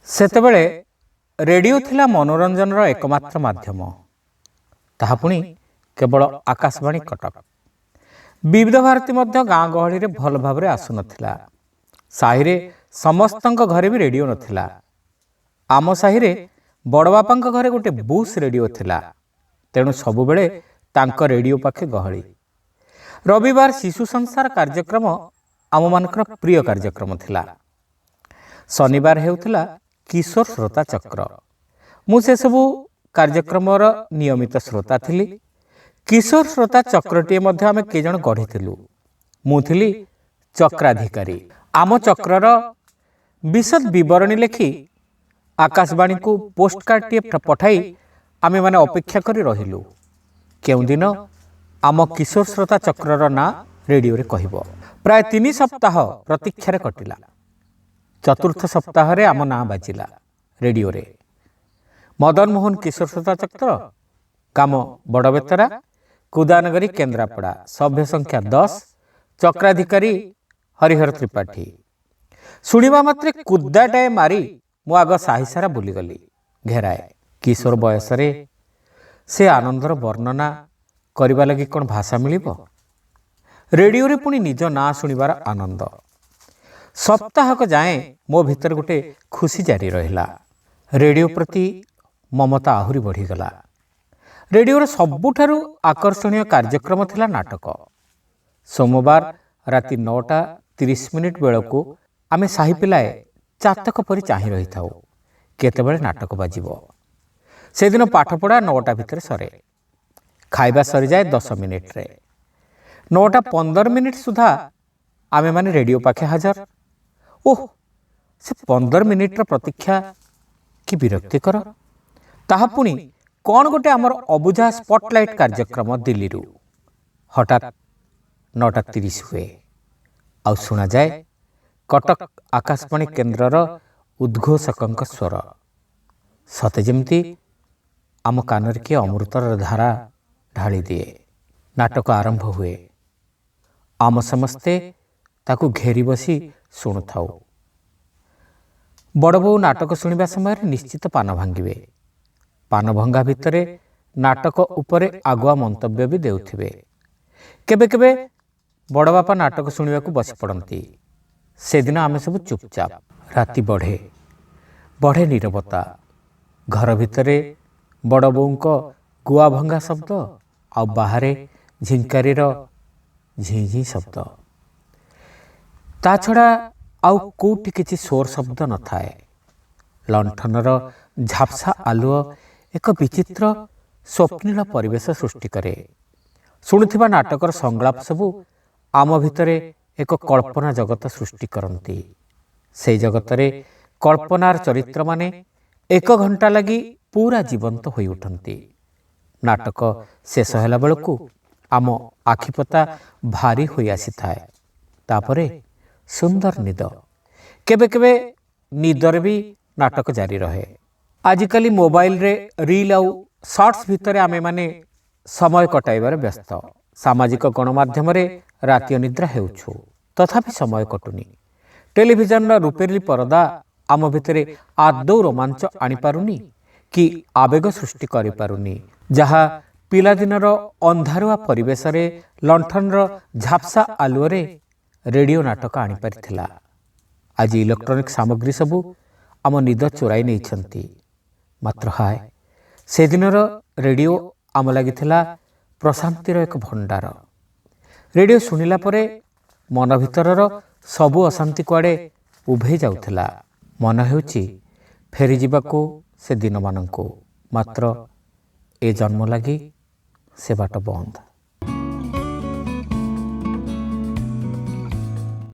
ସେତେବେଳେ ରେଡ଼ିଓ ଥିଲା ମନୋରଞ୍ଜନର ଏକମାତ୍ର ମାଧ୍ୟମ, ତାହା ପୁଣି କେବଳ ଆକାଶବାଣୀ କଟକ। ବିବିଧ ଭାରତୀ ମଧ୍ୟ ଗାଁ ଗହଳିରେ ଭଲ ଭାବରେ ଆସୁନଥିଲା। ସାହିରେ ସମସ୍ତଙ୍କ ଘରେ ବି ରେଡ଼ିଓ ନଥିଲା। ଆମ ସାହିରେ ବଡ଼ବାପାଙ୍କ ଘରେ ଗୋଟେ ବୁଶ୍ ରେଡ଼ିଓ ଥିଲା, ତେଣୁ ସବୁବେଳେ ତାଙ୍କ ରେଡ଼ିଓ ପାଖେ ଗହଳି। ରବିବାର ଶିଶୁ ସଂସାର କାର୍ଯ୍ୟକ୍ରମ ଆମମାନଙ୍କର ପ୍ରିୟ କାର୍ଯ୍ୟକ୍ରମ ଥିଲା। ଶନିବାର ହେଉଥିଲା କିଶୋର ଶ୍ରୋତା ଚକ୍ର। ମୁଁ ସେସବୁ କାର୍ଯ୍ୟକ୍ରମର ନିୟମିତ ଶ୍ରୋତା ଥିଲି। କିଶୋର ଶ୍ରୋତା ଚକ୍ରଟିଏ ମଧ୍ୟ ଆମେ କେଇଜଣ ଗଢ଼ିଥିଲୁ। ମୁଁ ଥିଲି ଚକ୍ରାଧିକାରୀ। ଆମ ଚକ୍ରର ବିଶଦ ବିବରଣୀ ଲେଖି ଆକାଶବାଣୀକୁ ପୋଷ୍ଟକାର୍ଡ଼ଟିଏ ପଠାଇ ଆମେମାନେ ଅପେକ୍ଷା କରି ରହିଲୁ, କେଉଁଦିନ ଆମ କିଶୋର ଶ୍ରୋତା ଚକ୍ରର ନାଁ ରେଡ଼ିଓରେ କହିବ। ପ୍ରାୟ 3 ସପ୍ତାହ ପ୍ରତୀକ୍ଷାରେ କଟିଲା। ଚତୁର୍ଥ ସପ୍ତାହରେ ଆମ ନାଁ ବାଜିଲା ରେଡ଼ିଓରେ। ମଦନ ମୋହନ କିଶୋର ଶ୍ରୋତା ଚକ୍ର, ଗ୍ରାମ ବଡ଼ବେତରା, କୁଦାନଗରୀ, କେନ୍ଦ୍ରାପଡ଼ା, ସଭ୍ୟ ସଂଖ୍ୟା 10, ଚକ୍ରାଧିକାରୀ ହରିହର ତ୍ରିପାଠୀ। ଶୁଣିବା ମାତ୍ରେ କୁଦାଟାଏ ମାରି ମୁଁ ଆଗ ସାହି ସାରା ବୁଲିଗଲି ଘେରାଏ। କିଶୋର ବୟସରେ ସେ ଆନନ୍ଦର ବର୍ଣ୍ଣନା କରିବା ଲାଗି କ'ଣ ଭାଷା ମିଳିବ? ରେଡ଼ିଓରେ ପୁଣି ନିଜ ନାଁ ଶୁଣିବାର ଆନନ୍ଦ ସପ୍ତାହକ ଯାଏଁ ମୋ ଭିତରେ ଗୋଟେ ଖୁସି ଜାରି ରହିଲା। ରେଡ଼ିଓ ପ୍ରତି ମମତା ଆହୁରି ବଢ଼ିଗଲା। ରେଡ଼ିଓର ସବୁଠାରୁ ଆକର୍ଷଣୀୟ କାର୍ଯ୍ୟକ୍ରମ ଥିଲା ନାଟକ। ସୋମବାର ରାତି 9ଟା 30 ବେଳକୁ ଆମେ ସାହି ପିଲାଏ ଚାତକ ପରି ଚାହିଁ ରହିଥାଉ, କେତେବେଳେ ନାଟକ ବାଜିବ। ସେଦିନ ପାଠପଢ଼ା 9ଟା ଭିତରେ ସରେ, ଖାଇବା ସରିଯାଏ 10 ମିନିଟ୍ରେ। 9ଟା 15 ସୁଦ୍ଧା ଆମେମାନେ ରେଡ଼ିଓ ପାଖେ ହାଜର। ଓଃ, ସେ 15 ମିନିଟ୍ର ପ୍ରତୀକ୍ଷା କି ବିରକ୍ତିକର! ତାହା ପୁଣି କ'ଣ ଗୋଟେ ଆମର ଅବୁଝା ସ୍ପଟଲାଇଟ୍ କାର୍ଯ୍ୟକ୍ରମ ଦିଲ୍ଲୀରୁ। ହଠାତ୍ 9ଟା 30 ହୁଏ ଆଉ ଶୁଣାଯାଏ କଟକ ଆକାଶବାଣୀ କେନ୍ଦ୍ରର ଉଦ୍ଘୋଷକଙ୍କ ସ୍ୱର। ସତେ ଯେମିତି ଆମ କାନରେ କିଏ ଅମୃତର ଧାରା ଢାଳିଦିଏ। ନାଟକ ଆରମ୍ଭ ହୁଏ। ଆମ ସମସ୍ତେ ତାକୁ ଘେରି ବସି ଶୁଣୁଥାଉ। ବଡ଼ ବୋଉ ନାଟକ ଶୁଣିବା ସମୟରେ ନିଶ୍ଚିତ ପାନ ଭାଙ୍ଗିବେ। ପାନ ଭଙ୍ଗା ଭିତରେ ନାଟକ ଉପରେ ଆଗୁଆ ମନ୍ତବ୍ୟ ବି ଦେଉଥିବେ। କେବେ କେବେ ବଡ଼ ବାପା ନାଟକ ଶୁଣିବାକୁ ବସି ପଡ଼ନ୍ତି। ସେଦିନ ଆମେ ସବୁ ଚୁପଚାପ। ରାତି ବଢ଼େ, ବଢ଼େ ନୀରବତା। ଘର ଭିତରେ ବଡ଼ ବୋଉଙ୍କ ଗୁଆ ଭଙ୍ଗା ଶବ୍ଦ ଆଉ ବାହାରେ ଝିଙ୍କାରିର ଝିଁ ଝିଁ ଶବ୍ଦ, ତା ଛଡ଼ା ଆଉ କେଉଁଠି କିଛି ସୋର ଶବ୍ଦ ନଥାଏ। ଲଣ୍ଠନର ଝାପ୍ସା ଆଲୁଅ ଏକ ବିଚିତ୍ର ସ୍ୱପ୍ନିଳ ପରିବେଶ ସୃଷ୍ଟି କରେ। ଶୁଣୁଥିବା ନାଟକର ସଂଳାପ ସବୁ ଆମ ଭିତରେ ଏକ କଳ୍ପନା ଜଗତ ସୃଷ୍ଟି କରନ୍ତି। ସେଇ ଜଗତରେ କଳ୍ପନାର ଚରିତ୍ରମାନେ ଏକ ଘଣ୍ଟା ଲାଗି ପୁରା ଜୀବନ୍ତ ହୋଇଉଠନ୍ତି। ନାଟକ ଶେଷ ହେଲା ବେଳକୁ ଆମ ଆଖିପତା ଭାରି ହୋଇ ଆସିଥାଏ। ତାପରେ ସୁନ୍ଦର ନିଦ। କେବେ କେବେ ନିଦରେ ବି ନାଟକ ଜାରି ରହେ। ଆଜିକାଲି ମୋବାଇଲରେ ରିଲ୍ ଆଉ ସର୍ଟସ୍ ଭିତରେ ଆମେମାନେ ସମୟ କଟାଇବାରେ ବ୍ୟସ୍ତ। ସାମାଜିକ ଗଣମାଧ୍ୟମରେ ରାତି ଅନିଦ୍ରା ହେଉଛୁ, ତଥାପି ସମୟ କଟୁନି। ଟେଲିଭିଜନର ରୂପେଲି ପରଦା ଆମ ଭିତରେ ଆଦୌ ରୋମାଞ୍ଚ ଆଣିପାରୁନି କି ଆବେଗ ସୃଷ୍ଟି କରିପାରୁନି, ଯାହା ପିଲାଦିନର ଅନ୍ଧାରୁଆ ପରିବେଶରେ ଲଣ୍ଠନର ଝାପ୍ସା ଆଲୁଅରେ ରେଡ଼ିଓ ନାଟକ ଆଣିପାରିଥିଲା। ଆଜି ଇଲେକ୍ଟ୍ରୋନିକ୍ ସାମଗ୍ରୀ ସବୁ ଆମ ନିଦ ଚୋରାଇ ନେଇଛନ୍ତି। ମାତ୍ର ହାୟ, ସେଦିନର ରେଡ଼ିଓ ଆମ ଲାଗି ଥିଲା ପ୍ରଶାନ୍ତିର ଏକ ଭଣ୍ଡାର। ରେଡ଼ିଓ ଶୁଣିଲା ପରେ ମନ ଭିତରର ସବୁ ଅଶାନ୍ତି କୁଆଡ଼େ ଉଭେଇ ଯାଉଥିଲା। ମନ ହେଉଛି ଫେରିଯିବାକୁ ସେ ଦିନମାନଙ୍କୁ, ମାତ୍ର ଏ ଜନ୍ମ ଲାଗି ସେ ବାଟ ବନ୍ଦ।